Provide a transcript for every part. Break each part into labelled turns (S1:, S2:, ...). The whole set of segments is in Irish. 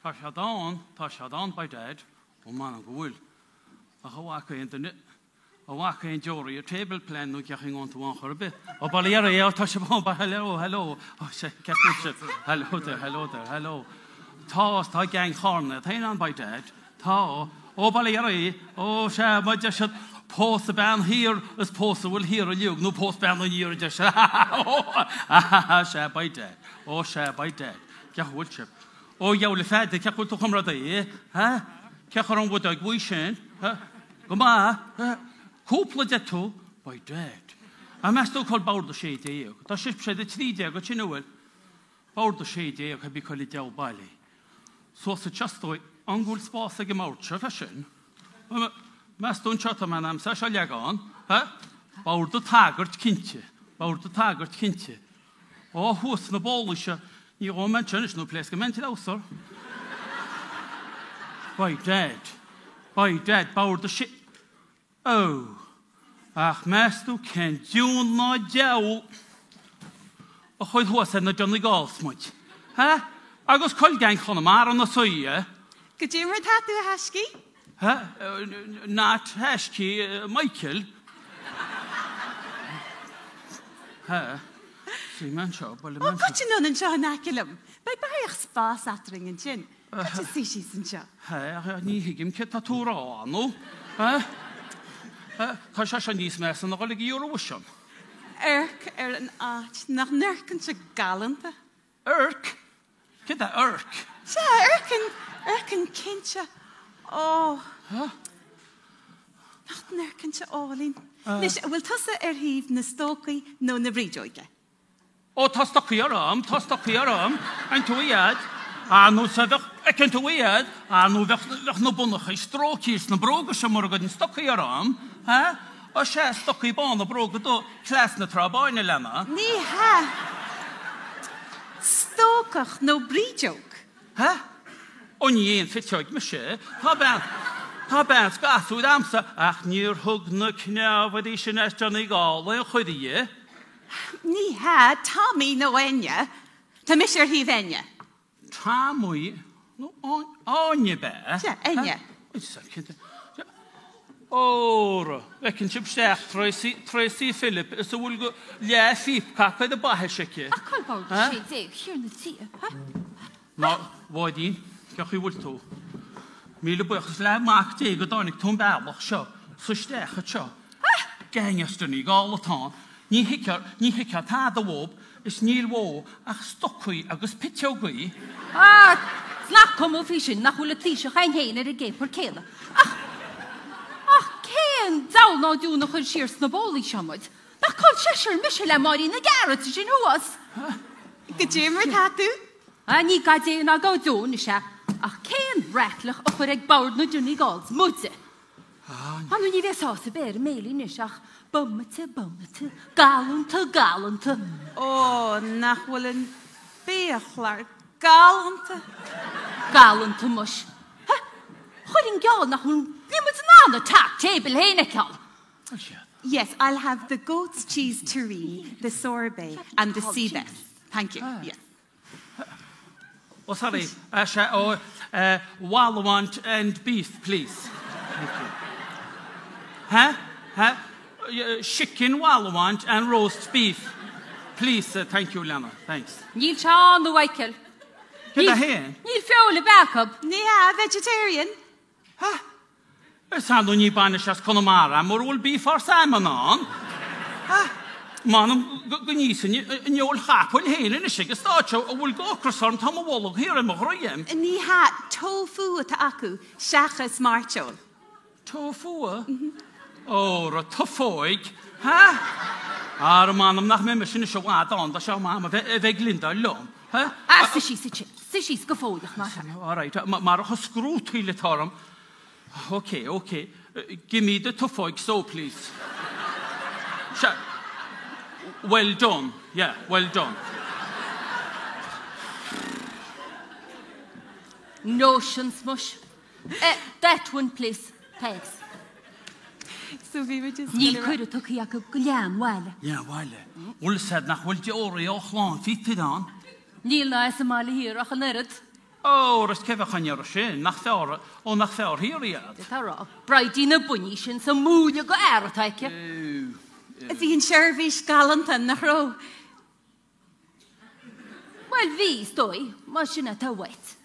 S1: Tá siad ann, tá siad ann, by dad. Ó, m'anam go bhfuil. Ach an bhfaca aon duine, an bhfaca aon deoraí an table plan nó cén chaoi a ngáonn tú ann chor ar bith? Ó, bail ó Dhia, tá sibh ann, hello, hello. Ó, sé, cén chaoi a bhfuil sibh? Hello there, hello there, hello. Tá, tá gang Chárna, tá ann, by dad. Tá. Ó, bail ó Dhia, ó, sea, má deir siad, pós bean thiar is pós a bhfuil thiar uilig, nó pós bean aniar a deir siad. Ó, sea, by dad. Ó, sea, by dad. Cén chaoi a bhfuil sibh? Ó, dheabhail a Pheaidí, cén chaoi a bhfuil tú a chomrádaí? Ha? Cén chaoi a raibh an bhodóg bhuí sin? Ha? Go maith? Ha? Cúpla deir tú? By dad. Ach meas tú cá bhfuil bord 16? Tá sibhse ag 13 ansin, an bhfuil? Bord 16, cibé cá bhfuil an diabhal bailí. Suas anseo is dóigh. An bhfuil spás ag an mbord seo freisin? Meas tú anseo tá mé in ainm is é seo a leagan? Ha? Bord an tsagairt cinnte. Bord an tsagairt cinnte. Ó, thuas sna bólaí seo, ní ghabhfaidh mé anseo anois nó pléascfaidh mé an treabhsar. By dad. By dad, bord a sé. Ó, ach meas tú cén diún ná diabhal a chuir thuas ar na Donegals muid? Ha? Agus cá bhfuil gang Chonamara ina suí, eh?
S2: Goidé mar atá tú, a thaiscidh?
S1: Ha? Not thaiscidh, Michael. Ha? Suífidh mé anseo, buailfidh mé
S2: anseo. Ó, goitse anonn anseo in aice liom. Beidh barraíocht spás eadrainn ansin. Goitse suigh síos anseo.
S1: Ha, ní thuigim céard tá tú a rá, nó? Ha? Ha? Tá sé seo níos measa ná dhul ag Eurovision.
S2: Amharc ar an áit, nach n-amharcann sé galánta?
S1: Amharc? Céard é amharc?
S2: Sea, amharcann, amharcann cinnte. Ó.
S1: Huh?
S2: Nach n-amharcann sé álainn? Anois, an bhfuil tusa ar thaobh na stocaí nó na brídeoige?
S1: Ó, tá stocaí orm, tá stocaí orm. An tú iad? Ar nó sa bheadh, feiceann tú iad? Ar nó bheadh, bheadh na bonnachaí stróicthe sna bróga seo mura gcuirfinn stocaí orm. Ha? Ó sea, stocaí bána, bróga dubha, cleas na Trá Báine, leana.
S2: Ní hea. Stócach nó brídeog?
S1: Ha? Ó ní aon phiteog mise. Tá bean, tá bean 's gasúir a'msa ach níor thug na cneámhairí sin as Donegal aon chuireadh di.
S2: Ní hea, Tommy nó Enya. Tá mise ar thaobh Enya.
S1: Tommy nó Áine ab ea?
S2: Sea, Enya.
S1: Óra, bhfeiceann sibh isteach Tracy, Tracy Philip is a bhfuil go leathphíp caca ar an baithis aici.
S3: Ach cá bhfuil bord 16 Thiarna Dia, ha?
S1: Ná, Mháirín, cén chaoi a bhfuil tú? Míle buíochas le Mac Dé go dtáinig tú an bealach seo, 's isteach anseo. Gang as Donegal atá ann. Ní thuigfeá, ní thuigfeá tada uathu, is níl uathu ach stocaí agus piteogaí.
S3: Ah, 's nach cuma faoi sin, nach bhfuil an Taoiseach againn féin ar an gcéapar céanna. Ach, ach cén diabhal ná diún a chuir siar sna bólaí seo muid? Nach col seisear mise le Máirín na gCearrat sin thuas?
S2: Goidé mar atá tú?
S3: Ah, ní goidé ná go deimhin, is ea. Ach cén raicleach a chuir ag bord na Donegals muide? Ar ndóigh ní bheidh sásamh ar bith ar an mbéile anois ach bomaite, bomaite, galánta, galánta.
S2: Ó, nach bhfuil an biachlár galánta?
S3: Galánta muis. Ha! Chuirfinn geall nach bhfuil, níl muid in ann an top table féin a fheiceáil.
S2: Yes, I'll have the goat's cheese terrine, the sorbet and the sea bass. Thank you. Yes.
S1: Oh sorry, sea, oh, vol-au-vent and beef, please. Thank you. Ha? Ha? Chicken vol-au-vent and roast beef. Please, thank you, Leana. Thanks.
S3: Níl sé ann, a Mhichael.
S1: Céard é féin?
S3: Níl feoil ar bith acu.
S2: Ní hea, vegetarian.
S1: Ha? Is ar ndóigh ní bainis as Conamara mura bhfuil beef or salmon ann. Ha? M'anam go n-íosfainn an fheoil chapaill féin anois ag an stáid seo a bhfuil d'ocras orm tá mo bholg thiar i mo dhroim.
S2: Ní hea, tofu atá acu seachas mairteoil.
S1: Tofu? Óra, tufóig. Ha? Ara m'anam nach mbeidh mise anois i bhfad ann, tá sé in am a bheith ag lindáil liom. Ha?
S3: Ah, suigh síos ansin. Suigh síos go fóilleach, mar.
S1: All right, marach an scrútaíl atá orm. Ok, ok. Give me the tufóig so, please. Sea. Well done. Yeah, well done.
S3: Notions, muis. Eh, that one, please. Thanks.
S2: So bhí muid just
S3: Níl cuireadh tugtha acu go leath an bhaile.
S1: Leath an bhaile. Bhfuil 'fhios a'd nach bhfuil deoraí ó chlann Phíotair ann?
S3: Níl ná as an mbaile thiar ach an oiread.
S1: Óra, is cé bheadh an iarraidh sin? Nach fearr, ó nach fearr thiar iad?
S3: Tá rá. Bridie na buinní sin sa múille go fhear atá aici.
S2: Bhí an seirbhís galánta, nach raibh?
S3: Bhuel, bhí, is dóigh, mar sin atá uait.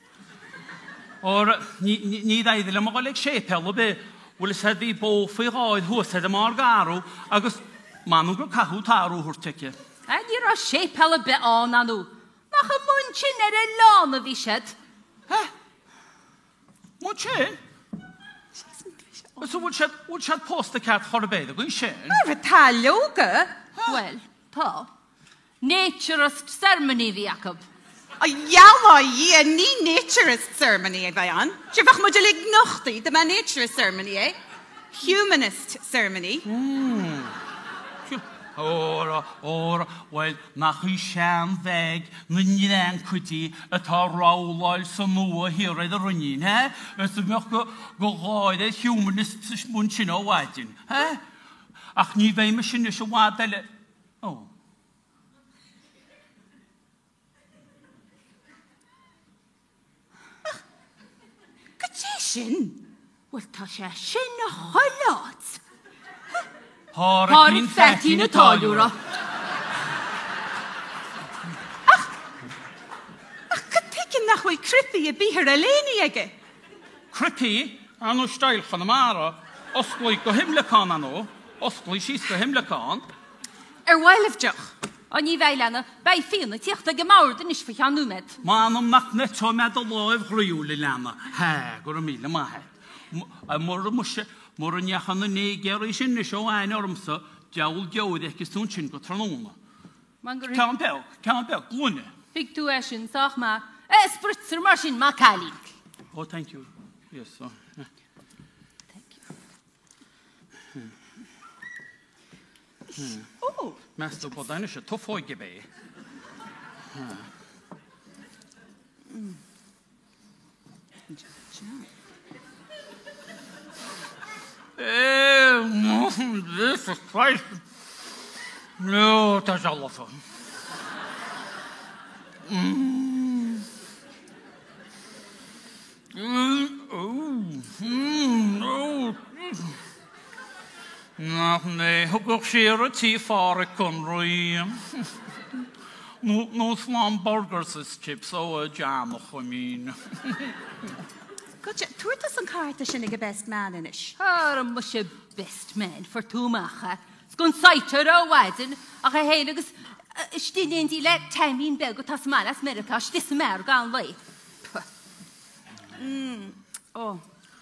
S1: Óra, ní d'éirigh liom a dhul ag séipéal ar bith, bhfuil fhios a'd bhí bó faoi dháil thuas ar an mbarr garbh agus m'anam gur caitheadh tarú a thabhairt aici.
S3: Ah, ní raibh séipéal ar bith ann, ar ndóigh. Nach amuigh ansin ar an oileán a bhí siad?
S1: Hé? Amuigh ansin? Is an bhfuil siad, bhfuil siad pósta ceart chor ar bith againn sin?
S2: Ara tá leoga.
S3: Bhuel, tá. Naturist ceremony a bhí acu.
S2: A dheabhail a Dhia, ní naturist ceremony a bheidh ann. Sure bheadh muid uilig nochtaí dá mba naturist ceremony é. Humanist ceremony.
S1: Óra, óra, bhuel, nach í sean-Mheaig na ndreancaidí atá ag rabhláil sa Nua thiar ar an Rinnín, hé? Is a bheadh go, go gáire humanist ansin ó mhaidin, hé? Ach ní bheidh mise anois i bhfad eile. Ó.
S2: Ach, cad é sin?
S3: Bhuel, tá sé sin chuile áit.
S1: Pádraicín Pheaitín an
S3: Táilliúra.
S2: Ach, ach cad tuige nach bhfuil croipí ar bith ar a léine aige?
S1: Croipí? Ar ndóigh style Chonamara, osclaí go himleacán, ar ndóigh, osclaí síos go himleacán.
S2: Ar mhaith libh deoch?
S3: Á ní bheidh, a Leana. Beidh fíon ag tíocht ag an mbord anois faoi cheann nóiméad.
S1: M'anam nach n-eiteoidh mé do láimh ghroíúil, a Leana. Há, go raibh míle maith a't. Mura muise, mura ndeachaigh na néigéaraí sin anois ó aithne ormsa, diabhal deoir a fheicfeas tú ansin go tráthnóna. Ceann beag, ceann beag, gloine.
S3: Thuig tú é sin sách maith. Eh, spritzer mar sin, maith cailín.
S1: Oh, thank you. Yes, oh.
S3: Thank you.
S2: Ó!
S1: Meas tú bod anois y tufóig a bé? Jesus Christ! No, tá sé lofa. Nach mé thugadh siar a tí Pháraic an Rí nó slám burgers is chips ó a John a Chuimín.
S2: Goitse, tabhair tusa an cárta sin ag an best man anois.
S3: Ara muise best man, fuair tú amach é. 'S gan saightear ó mhaidin ach é féin agus istigh in éindí le Taimín beag atá sa mbaile as Meiriceá istigh sa mbeár gan lae.
S2: Mmm, ó,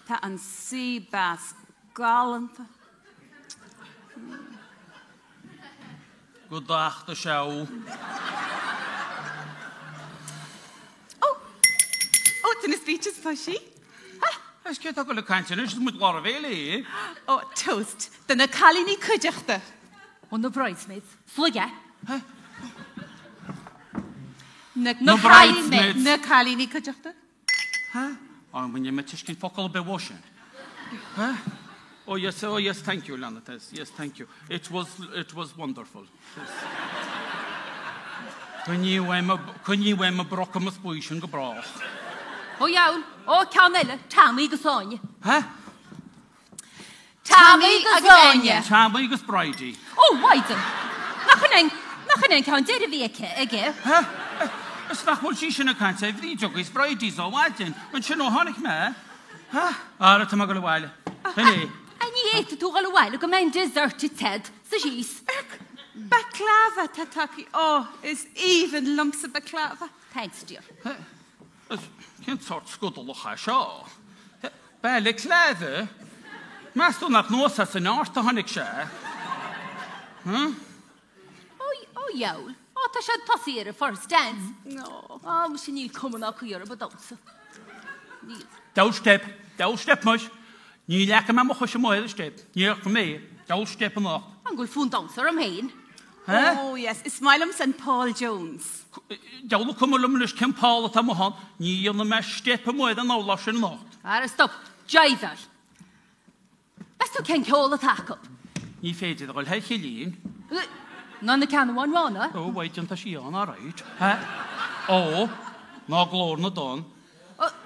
S2: tá an sea bass galánta.
S1: Go docht is ea.
S2: Ó! Ó, tá na speeches toisithe.
S1: Ha! Is cé atá ag dul ag caint anois, is muid lár an bhéile.
S2: Ó, toast do na cailíní cuideachta.
S3: Ó, na bridesmaids. Sluaigh é.
S1: Ha?
S2: Na
S1: Na bridesmaids.
S2: Na cailíní cuideachta.
S1: Ha? Á, bhain mé tuiscint focal ar bith uaidh sin. Ha? Oh yes, oh yes, thank you, Lana. Yes, thank you. It was, it was wonderful. Yes. Coinnigh uaim a, coinnigh uaim an brocamas buí sin go brách.
S3: Ó dheabhail, ó ceann eile, Tommy agus Áine.
S1: Ha?
S3: Tommy agus Áine.
S1: Tommy agus Bridie.
S3: Ó, mhaighdean! Nach in é, nach in é an ceann deiridh a bhí aici, aige?
S1: Ha? Is nach bhfuil sí sin ag caint ar bhrídeogaí is Bridies ó mhaidin, ansin ó tháinig mé. Ha? Ara, tá mé ag dul abhaile. Sin é.
S3: A ní fhéadfaidh tú dhul abhaile go mbeidh an dessert ite a'd. Suigh síos.
S2: Baklava tá tagtha. Ó, is aoibhinn liomsa baklava.
S3: Thanks, dear.
S1: Ha? Cén sórt scodalach é seo? Balaclava? Meas tú nach nós as an neart a tháinig sé? Huh?
S3: Ó, ó dheabhail. Ó, tá sé tosaithe ar an first dance.
S2: No.
S3: Ó, muise níl cuma ná caoi orthu ag damhsa. Níl.
S1: Deabhal steip, deabhal steip muis. Ní leagfaidh mé mo chois amuigh ar an steip. Ní fhaca mé deabhal steip anocht.
S3: An bhfuil fonn damhsa orm féin?
S1: Hé?
S2: Oh yes, is maith liomsa an Paul Jones.
S1: Deabhal an cuma liom anois cén Paul atá amuigh ann, ní dhéanfaidh mé steip amuigh ar an urlár sin anocht.
S3: Ara stop, jiveáil. Meas tú cén ceol atá acu?
S1: Ní féidir a dhul thar chillín.
S3: Ná na ceannabháin bhána?
S1: Ó, mhaighdean, tá sí ann, alright. Hé? Ó, ná glór na dtonn.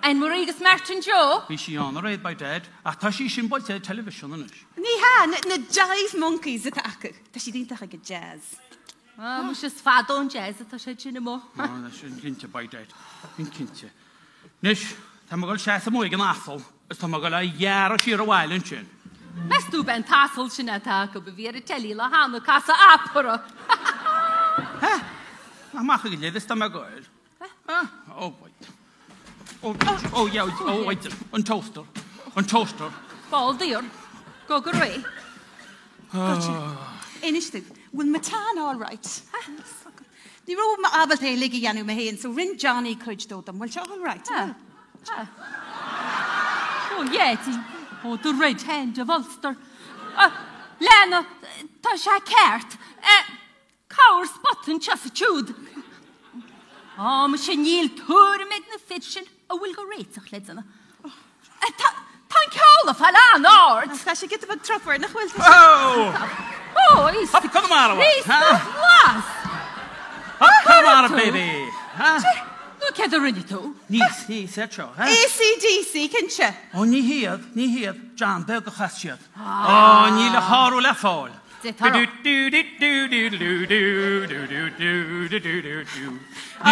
S3: Anne Marie agus Martin Joe?
S1: Bhí sí ann aréir, by dad, ach tá sí sin buailte ar television anois.
S2: Ní hea, na Jive Monkeys atá acu. Tá siad iontach ag an jazz.
S3: Ah, muise is fada ón jazz atá siad sin amuigh.
S1: Ah, sin cinnte, by dad. Sin cinnte. Anois, tá mé ag dul seasamh amuigh ag an asal is tá mé ag dul á ghearradh siar abhaile ansin.
S3: Meas tú ab é an t-asal sin atá acu a bhí ar an teilí lá cheana ag casadh opera?
S1: Ha! Amach ag an leid is tá mé ag dul. Ha! Oh, wait. Oh, oh, yeah, oh, wait. An toaster. An toaster.
S3: Ball daor. Go go réidh.
S2: Inis domh, bhfuil matán all right? Ní raibh mé ábalta é uilig a dhéanamh mé féin, so rinn Johnny cuid dó dom. Bhfuil sé all right?
S3: Oh, yeah, tí. Oh, the red hand of Ulster. Ah, Leana, tá sé ceart. Eh, Corr spota anseo is ansiúd. Á, muise níl tuairim ag na fir sin a bhfuil de réiteach le déanamh. Tá an ceol ag fáil an-ard.
S2: Tá sé giota beag tropmhar, nach bhfuil?
S1: Oh!
S3: Oh, is
S1: Up Connemara!
S3: Críost glas!
S1: Up Connemara, baby!
S3: Nó céard a rinne tú?
S1: Níos, níos, ar seo, ha?
S2: ACDC, cinnte.
S1: Ó, ní hiad, ní hiad. John Beag a chas siad. Ó, níl a shárú le fáil.
S2: Ó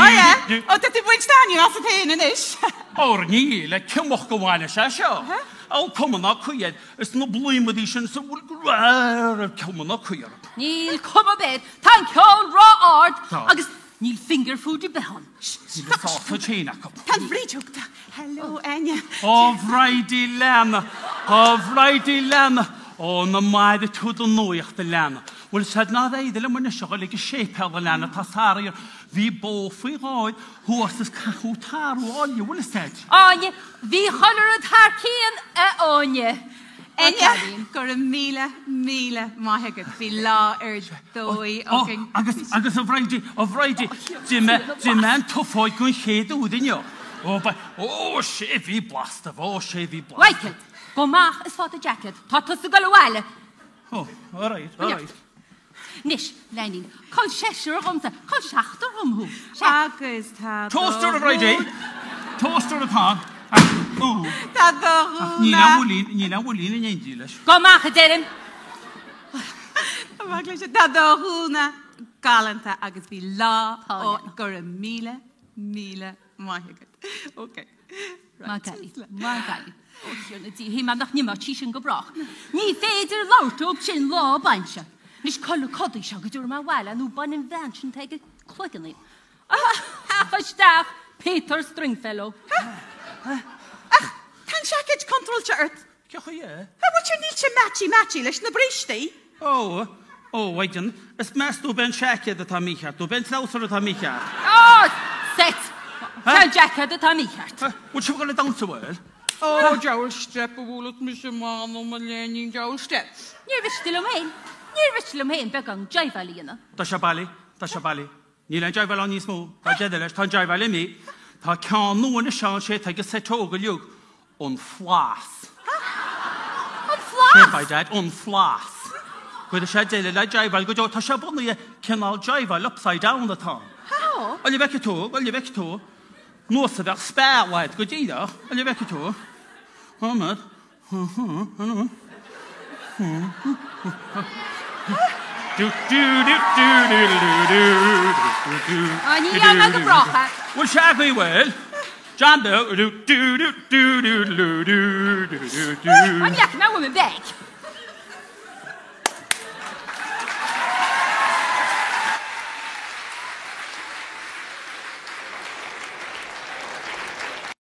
S2: yeah, ó tá tú ag baint taitneamh asat féin anois.
S1: Óir níl, le cumhacht go bhfaile sé seo. Ó cuma ná caoi air, is na blíomaidí sin sa bhfuil go raibh cuma ná caoi orthu.
S3: Níl cuma ar bith air, tá an ceol ró-ard agus Níl finger food ar bith ann.
S1: Níl a sausage féin acu.
S2: Tá an bhrídeog tá. Hello, Áine.
S1: Ó Bhridie Leana, a Bhridie Leana, ó na maire tú don nuaíocht a Leana. Bhfuil said nár éirigh liom anois a dhul ag an séipéal a Leana, tá saraor, bhí bó faoi dháil thuas is caitheadh tarbh áille, bhfuil a said.
S3: Áine, bhí chuile rud thar cionn, a Áine.
S2: Áine, go raibh míle, míle maith agat. Bhí lá ar dóigh againn.
S1: Agus, agus a Bhridie, a Bhridie, d'ith mé, d'ith mé an tufóig den chéad uair inniu. Ó, ba, ó, sé bhí blasta, ó, sé bhí blasta.
S3: Michael, gabh amach is faigh do jacket. Tá tusa ag dul abhaile.
S1: Ó, all right, all right.
S3: Anois, leainín, col seisear dhomsa, col seachtar dhom thú. Sea.
S2: Agus tá do
S1: Toaster a Bhridie! Toaster atá ann.
S2: Tá do ghúna.
S1: Níl aon mhúillín, níl aon mhúillín in éindí leis.
S3: Gabh amach a deirim.
S2: Amach leis. Tá do ghúna galánta agus bhí lá ó go raibh míle, míle maith agat. Ok.
S3: Maith cailín, maith cailín. Ó Thiarna Dia, shíl mé nach n-imeodh sí sin go brách. Ní féidir labhairt dóibh sin lá bainse. Anois codlaigh codaí seo go dtabharfaidh mé abhaile nó bainfidh an bhean sin atá ag cloigeann í. Ach isteach, Peter Stringfellow.
S2: Ach tá an seaicéad contráilte ort.
S1: Cé chaoi é?
S2: A bhfuil níl sé matchy matchy leis na brístí.
S1: Ó, ó, a Mhaighdean, is meas tú ab é an seaicéad atá mícheart, nó ab é an treabhsar atá mícheart?
S3: Ó, seit! Sé an seaicéad atá mícheart.
S1: Bhfuil sibh ag dul ag damhsa, bhfuil?
S4: Ó, deabhal steip a bhuailfeadh mise m'anam, a léinín, deabhal steip.
S3: Níor mhiste liom féin, níor mhiste liom féin beagán jiveáil a dhéanamh.
S1: Tá sé bailí, tá sé bailí. Níl aon jiveáil ann níos mó. Tá deireadh leis, tá an jiveáil imithe. Tá ceann nua anois ann, sé atá ag an seit óg uilig. An floss.
S3: An floss?
S1: By dad, an floss. Cuirfidh sé deireadh le jiveáil go deo. Tá sé bunaithe cineál jiveáil upside down atá ann.
S3: How?
S1: Bhuel, an bhfeicfidh tú, bhuel, an bhfeicfidh tú. Nós a bheadh speal agat go díreach. Bhuel, an bhfeicfidh tú. Ahmed.
S3: Á, ní dhearna mé go brách é.
S1: Bhfuil sé agaibh, bhfuil? John Beag.
S3: An bhfeicfidh mé uaim an bag?